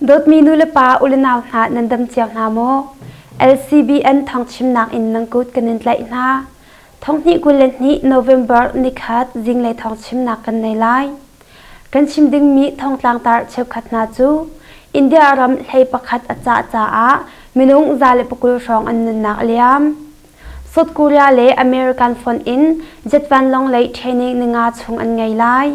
Dawtmi nu le pa u le nau hna nan dam cio hna maw? LCBN thawngchimnak in nan kut kan in tlaih hna. Thonghnih 22 November nikhat zinglei thawngchimnak kan nei lai. Kan chim dingmi thongtlangtar cheukhat hna cu India ram hlei pakhat a cah caah minung 120 hrawng an nunnak a liam. South Korea le American fonh in jet vanlawng lei training ninga chung an ngei lai.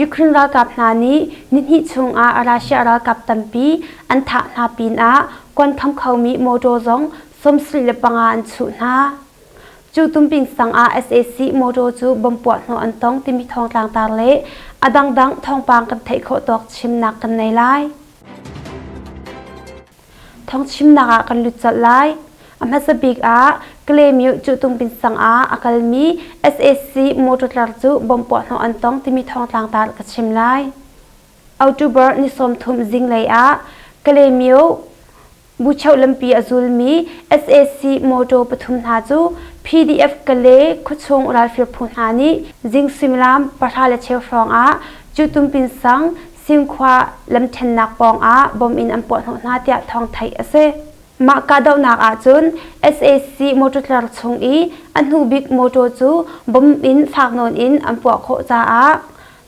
Ukraine ralkap hna nih nihnih chungah Russia ralkap tampi an thah hna pinah kuan kham khomi motor zong 75 an chuh hna. Cu tumping sang ah sac motor cu bomb puah hnawh an tong timi thawngtlang tar le a dangdang thawngpang kan theih khawh tawk chimnak kan nei lai. Thawngchimnak ah kan lut colh lai. A hmasa bik ah Kalaymyo Cuhtungpin sang ah a kalmi sac motor tlar cu bomb puah hnawh an tong timi thawngtlang tar ka chim lai. October ni 30 zinglei ah Kalaymyo Buchoh lampi a zulmi sac motor pathum hna cu PDF Kale khuachung ralfir phu hna nih zing suimilam 10:15 hrawng ah Cuhtumpin sang Cinkhua lamṭhennak pawng ah bom in an puahhnawh hna tiah thawng theih a si. Mah kahdohnak ahcun sac motor tlar chung i a hnu bik motor cu bom in fak nawn in an puah khawh caah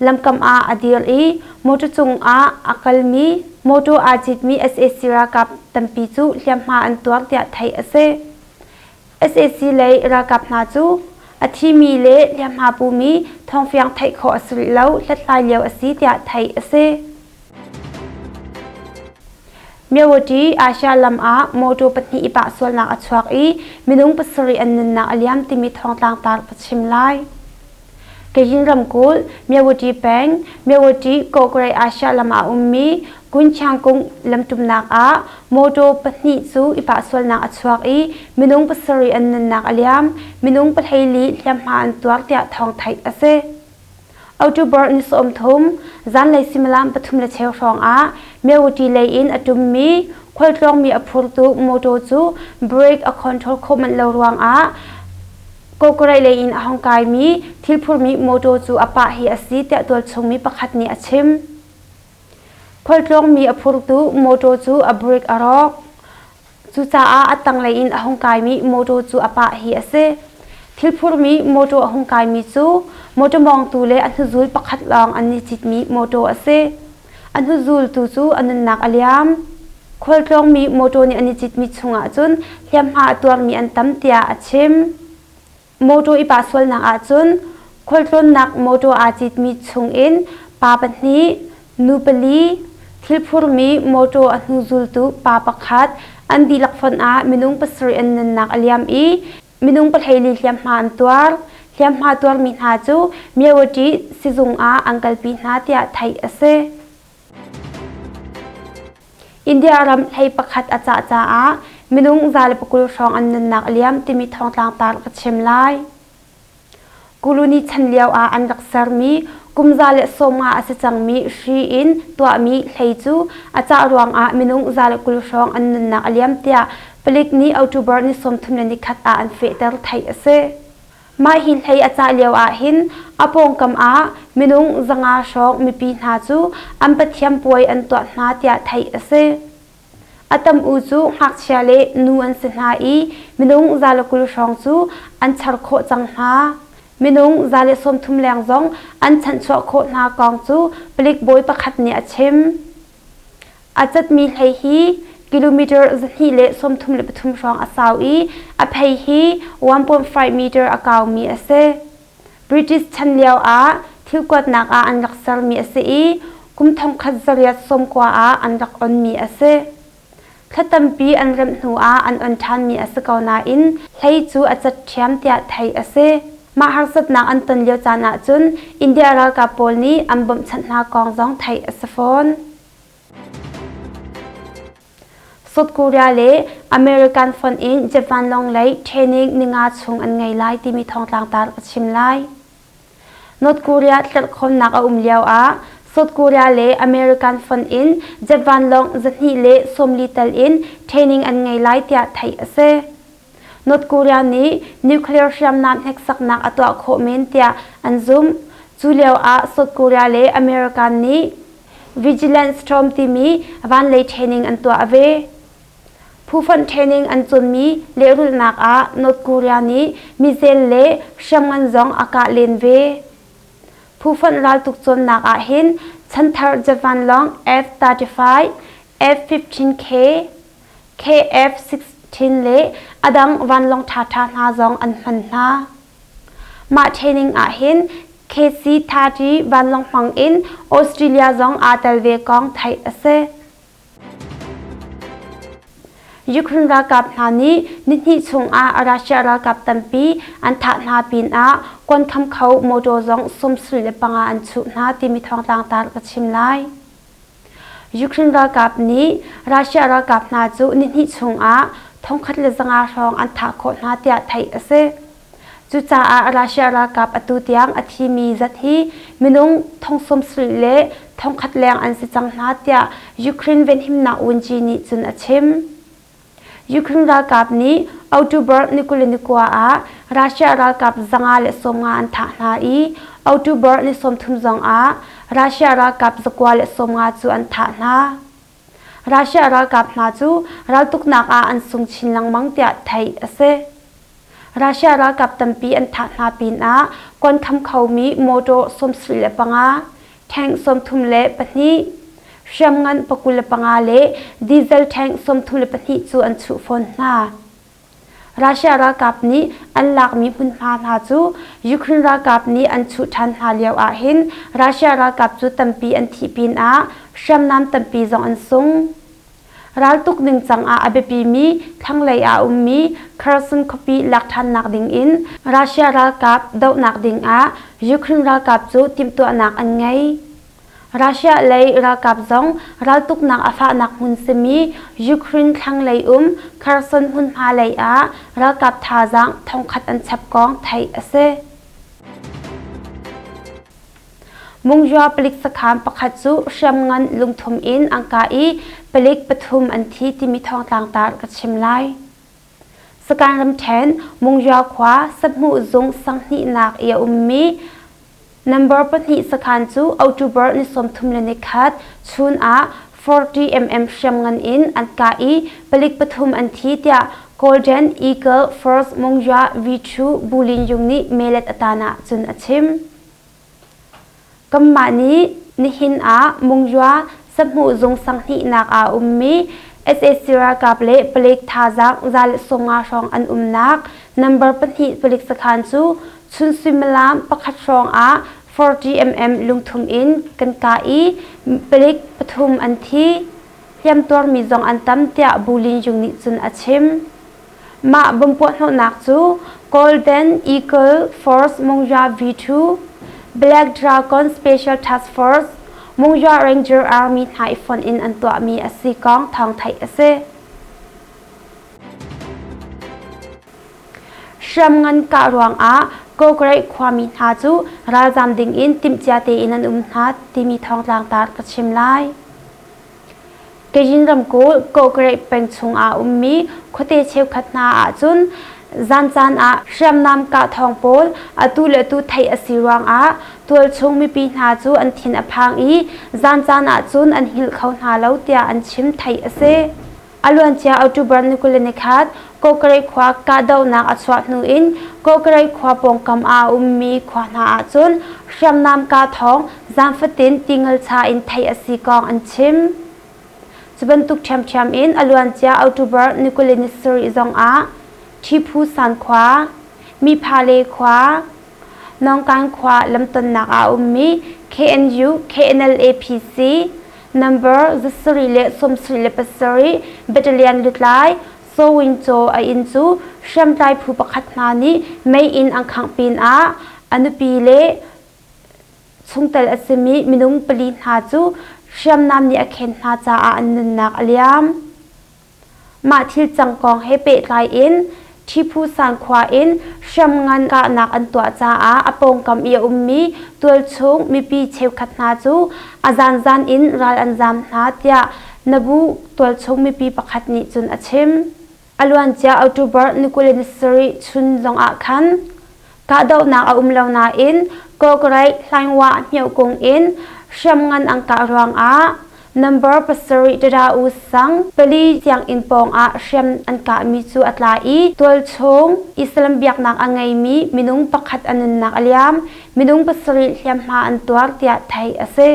lamkam ah a dir i motor cung ah a kalmi motor aa citmi sac ralkap tampi cu hliamhma an tuar tiah theih a si. Sac lei ralkap hna cu a thimi le hliamhma pumi thawngfiang theih khawh a si rih lo, hlathlai lio a si tiah theih a si. Myawaddy Asia lam ah motor pahnih i pah sualnak a chuak i minung pasarih an nunnak a liam timi thawngtlang tar ka chim lai. Kayin ramkulh, Myawaddy peng, Myawaddy Kawgray Asia lam ah a ummi Kunchangkung lamṭumnak ah mawṭaw pahnih cu i pah sualnak a chuak i minung pasarih an nunnak a liam, minung pahleili hliamhma an tuar tiah thawng theih a si. October ni 30, zanlei suimilam 3:15 hrawng ah Myawaddy lei in a ṭummi khualtlawngmi a phurtu mawṭaw cu brake a control khawh manh lo ruangah Kawkaraih lei in a hung kaimi thilphurmi mawṭaw cu a pah hi a si tiah tualchungmi pakhat nih a chim. Khualtlawngmi a phurtu mawṭaw cu a brake a rawk. Cucaah a tanglei in a hung kaimi mawṭaw cu a pah hi a si. Thilphurmi mawṭaw a hung kaimi cu mawṭaw mawngtu le a hnuzul pakhat lawng an i citmi mawṭaw a si. A hnuzultu cu a nunnak a liam. Khualtlawngmi mawṭaw nih an i citmi chungah cun hliamhma a tuarmi an tam tiah a chim. Mawṭaw i pah sualnak ahcun khualtlawnnak mawṭaw aa citmi chungin pa pahnih, nu pali, thilphurmi mawṭaw a hnuzultu pa pakhat an dihlak fonh ah minung pasarih an nunnak a liam i minung pahleili hliamhma an tuar. Hliamhma tuarmi hna cu Myawaddy sizung ah an kalpi hna tiah theih a si. India ram hlei pakhat a cah caah minung 120 hrawng an nunnak a liam timi thawngtlang tar ka chim lai. Kuluni chan lio ah an rak sermi kum 150 a si cangmi hri in tuahmi hlei cu a cah ruangah minung 120 hrawng an nunnak a liam tiah palik nih October ni 31 ah an fehter theih a si. Mah hi hlei a cah lio ahhin a pawngkam ah minung 500 hrawng mipi hna cu an pathian puai an tuah hna tiah theih a si. A tam u cu ngakchia le nu an si hna i minung 120 hrawng cu an char khawh cang hna. Minung 130 leng zong an chanhchuah khawh hna kong cu palik bawi pakhat nih a chim. A catmi hlei hi kilometer 233 hrawng a sau i a phei hi 1.5 meter a kaumi a si. British chan lio ah thil kuatnak ah an rak sermi a si i kum 1890 ah an rak onmi a si. Thla tampi an remh hnu ah an on ṭhanmi a si ko nain hlei cu a cat ṭhiam tiah theih a si. Mah harsatnak an ton lio caan ahcun India ralkap pawl nih an bawmhchanh hna kong zong theih a si fawn. South Korea le American fonh in Japan lawng lei training ninga chung an ngei lai timi thawngtlang tar ka chim lai. North Korea tlerhkhawnnak a um lio ah South Korea le American fonh in Japan lawng 240 tal in training an ngei lai tiah theih a si. North Korea nih nuclear hriamnam hneksaknak a tuah khawh men tiah an zumh. Cu lio ah South Korea le American nih Vigilant Storm timi vanlei training an tuah ve. Phufonh training an cawnmi lehrulhnak ah North Korea nih missile le hriamngan zong a kah len ve. Phufonh raltuk cawnnak ah hin chanthar Japan lawng F-35, F-15K, KF-16 le a dang vanlawng ṭhaṭha hna zong an hman hna. Mah training ah hin KC-30 vanlawng hmang in Australia zong aa tel ve kong theih a si. Ukraine ralkap hna nih nihnih chungah Russia ralkap tampi an thah hna pinah kuankham kho motor zong 75 an chuh hna timi thawngtlang tar ka chim lai. Ukraine ralkap nih Russia ralkap hna cu nihnih chungah 1500 hrawng an thah khawh hna tiah theih a si. Cucaah Russia ralkap atu tiang a thimi zat hi minung thong 70 le 1000 leng an si cang hna tiah Ukraine venhimnak vunci nih cun a chim. Ukraine ralkap nih October ni 29 ah Russia ralkap 150 an thah hna i October ni 30 zong ah Russia ralkap 190 cu an thah hna. Russia ralkap hna cu raltuknak ah an sung chin lengmang tiah theih a si. Russia ralkap tampi an thah hna pinah kuankham khomi motor 75, tank 32, hriamngan 25 le diesel tank 32 cu an chuh fawn hna. Russia ralkap nih an lakmi hmunhma hna cu Ukraine ralkap nih an chuh ṭhan hna lio ahhin Russia ralkap cu tampi an thih pinah hriamnam tampi zong an sung. Raltuk ningcang ah a biapimi thlanglei ah a ummi Kherson khuapi lak ṭhannak dingin Russia ralkap dohnak dingah Ukraine ralkap cu timhtuahnak an ngei. Russia lei ralkap zong raltuknak a fahnak hmun simi Ukraine thlanglei um Kherson hmunhma lei ah ralkap thazaang thongkhat an chap kong theih a si. Mungzua palik sakhan pakhat cu hriamngan lungthum in an kah i palik pathum an thi timi thawngtlangtar ka chim lai. Sakan ramṭhen Mungzua khua sahmuh zung sanghnihnak i a ummi number pahnih sakhan cu October ni 31 chun ah 40 mm hriamngan in an kah i palik pathum an thi tiah Golden Eagle Force Mungzua V2 Bulin Yung nih melet a tan ah cun a chim. Kanmah nih nihin ah Mungzua sahmuh zung sanghnihnak ah a ummi sac ralkap le palik thazaang 150 hrawng an umnak number pahnih palik sakhan cu chun suimilam pakhat hrawng ah 40 mm lungthum in kan kah i palik pathum an thi. Hliamtuarmi zong an tam tiah Bu Lin Yung nih cun a chim. Mah bomb puahhnawhnak cu Golden Eagle Force Mungya V2, Black Dragon Special Task Force, Mungya Ranger Army hna i fonh in an tuahmi a si kong thawng theih a si. Hriamngan kah ruangah Kawkreih khuami hna cu ralzam dingin timhcia tein an um hna timi thawngtlang tar ka chim lai. Kachin ramkulh Kawkreih peng chung ah a ummi khuate cheukhat hna ahcun zan caan ah hriamnam kah thawng pawl atu le atu theih a si ruangah tualchung mipi hna cu an thin a phang i zan caan ahcun an hngilh kho hna lo tiah an chim theih a si. A luancia October ni 21 Kawkreih khua kahdohnak a chuah hnu in Kawkreih khua pawngkam ah a ummi khua hna ahcun hriamnam kah thawng zan fatin tingalcha in theih a si kong an chim. Cu bantuk ṭhiamṭhiam in a luancia October ni 27 zong ah Ṭhiphu San khua, Miphale khua, Nawngkan khua lamtonnak ah a ummi KNU KNLA PC number 7 le 77 battalion lutlai Saw Win Caw a inn cu hriamtlai phu pakhat hna nih mei in an khangh pinah a nupi le chungtel a simi minung pali hna cu hriamnam nih a khen hna caah an nunnak a liam. Mah thil cang kong he pehtlai in Ṭhiphu San khua in hriamngan kahnak an tuah caah a pawngkam i a ummi tualchung mipi cheukhat hna cu a zanzan in ral an zaam hna tiah Nabu tualchung mipi pakhat nih cun a chim. A luancia October ni 27 chun zongah khan kahdohnak a um lo nain Kawkreih Hlaingwa Hmiohkung in hriamngan an kah ruangah number 7 Tada U sang pali sianginn pawng ah hriam an kahmi cu a tla i tualchung Islam biaknak a ngeimi minung pakhat a nunnak a liam, minung pasarih hliamhma an tuar tiah theih a si.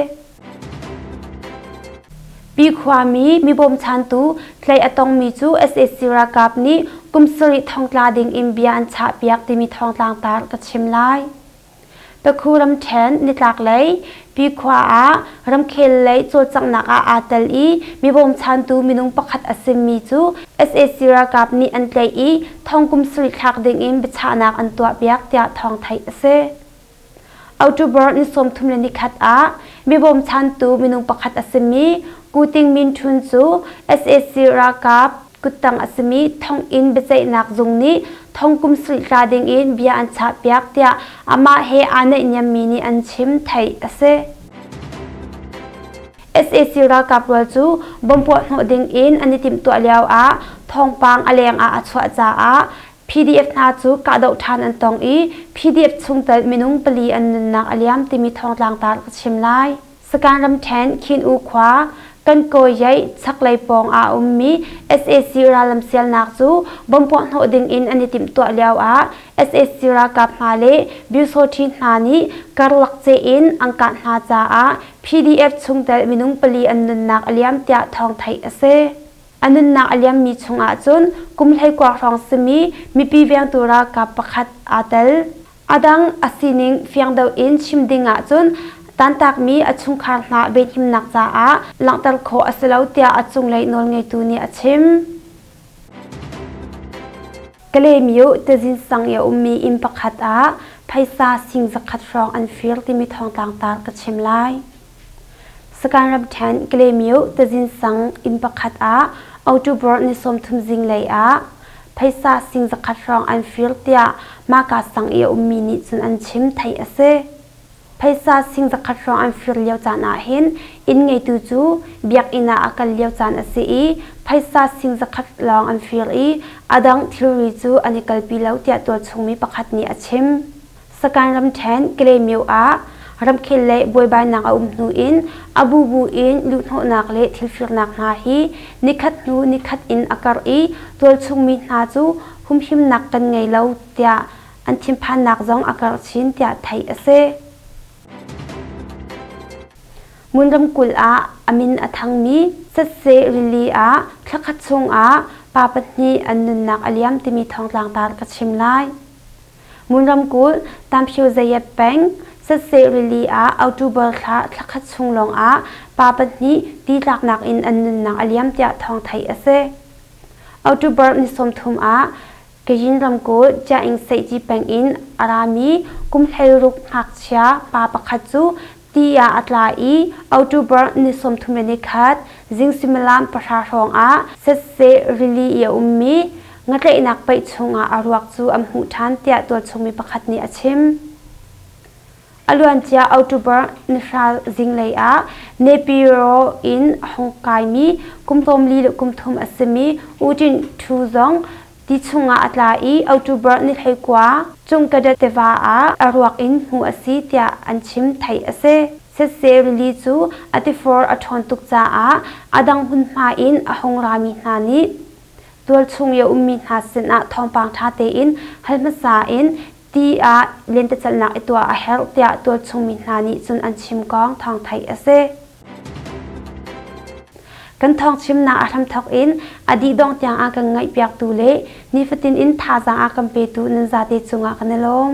Pi khuami mi bawmchantu tlaih a tongmi cu sac ralkap nih kum sarih thongtla ding in bia an chahpiak timi thawngtlang tar ka chim lai. Pakhu ramṭhen nitlaklei Pi khua ah ramkhel lei cawlcanghnak ah aa tel i mi bawmchantu minung pakhat a simi cu sac ralkap nih an tlaih i thong kum sarih thlak ding in biachahnak an tuahpiak tiah thawng theih a si. October ni 31 ah mi bawmchantu minung pakhat a simi Ku Ting Min Htun cu sac ralkap kuttang a simi thonginn biaceihnak zung nih thong kum sarih tla dingin bia an chahpiak tiah amah he aa naihniammi nih an chim theih a si. Sac ralkap rual cu bomb puah hnawh dingin an i timhtuah lioah thawngpang a leng ah a chuah caah PDF hna cu kahdoh ṭhan an tong i PDF chungtel minung pali an nunnak a liam timi thawngtlang tar ka chim lai. Sakan ramṭhen Khin U khua kan Kawi chaklei pawng ah a ummi sac rallam sialnak cu bomb puah hnawh ding in an i timhtuah lioah sac ralkap hna le Byusawṭhi hna nih karlak ceh in an kah hna caah PDF chungtel minung pali an nunnak a liam tiah thawng theih a si. A nunnak a liammi chungah cun kum 19 hrawng simi mipi vengtu ralkap pakhat aa tel. A dang a sining fiang deuh in chim ding ahcun tantakmi a chungkhar hna venhimnak caah langhter khawh a si lo tiah a cunglei nawlngeitu nih a chim. Kalaymyo Tazin sang i a ummi inn pakhat ah phaisa sing zakhat hrawng an fir timi thawngtlang tar ka chim lai. Sakan ramṭhen Kalaymyo Tazin sang inn pakhat ah October ni 30 zinglei ah phaisa sing zakhat hrawng an fir tiah mahka sang i a ummi nih cun an chim theih a si. Phaisa sing zakhat hrawng an fir lio caan ah hin inn ngeitu cu biakinn ah a kal lio caan a si i phaisa sing zakhat lawng an fir i a dang thilri cu an i kalpi lo tiah tualchungmi pakhat nih a chim. Sakan ramṭhen Kalaymyo ah ramkhel le buaibainak a um hnu in a bubu in luhhnawhnak le thilfirnak hna hi nikhat hnu nikhat in a karh i tualchungmi hna cu humhimnak kan ngei lo tiah an thinphannak zong a karh chin tiah theih a si. Ngun ramkulh ah a min a thangmi Setse rili ah thlakhat chungah pa pahnih an nunnak a liam timi thawngtlang tar ka chim lai. Ngun ramkulh Tamphyo Zayat peng Setse rili ah October thla thlakhat chung lawngah pa pahnih ti tlaknak in an nunnak a liam tiah thawng theih a si. October ni 30 ah Kayin ramkulh Ciaing Seihci peng in a rami kum 16 ngakchia pa pakhat cu ti ah a tla i October ni 31 zing suimilam pahra hrawng ah setseh rili i a ummi ngatlaihnak paih chungah a ruak cu an hmuh ṭhan tiah tualchungmi pakhat nih a chim. A luancia October nihra zinglei ah Nepiro in a hung kaimi kum 44 le kum thum a simi U Tin Thu zong ti chungah a tla i October ni 19 Cungkadat tiva ah a ruak in hmuh a si tiah an chim theih a si. Setse rili cu a tifor a ṭhawn tuk caah a dang hmunhma in a hung rami hna nih tualchung i a ummi hna sinah thawngpang ṭha tein hal hmasa in ti ah lentecelhnak i tuah a herh tiah tualchungmi hna nih cun an chim kong thawng theih a si. Kan thawngchimnak a hramthawk in a dih dongh tiang a kan ngaihpiaktu le nifatin in thazaang a kan petu nan zate cungah kan i lawm.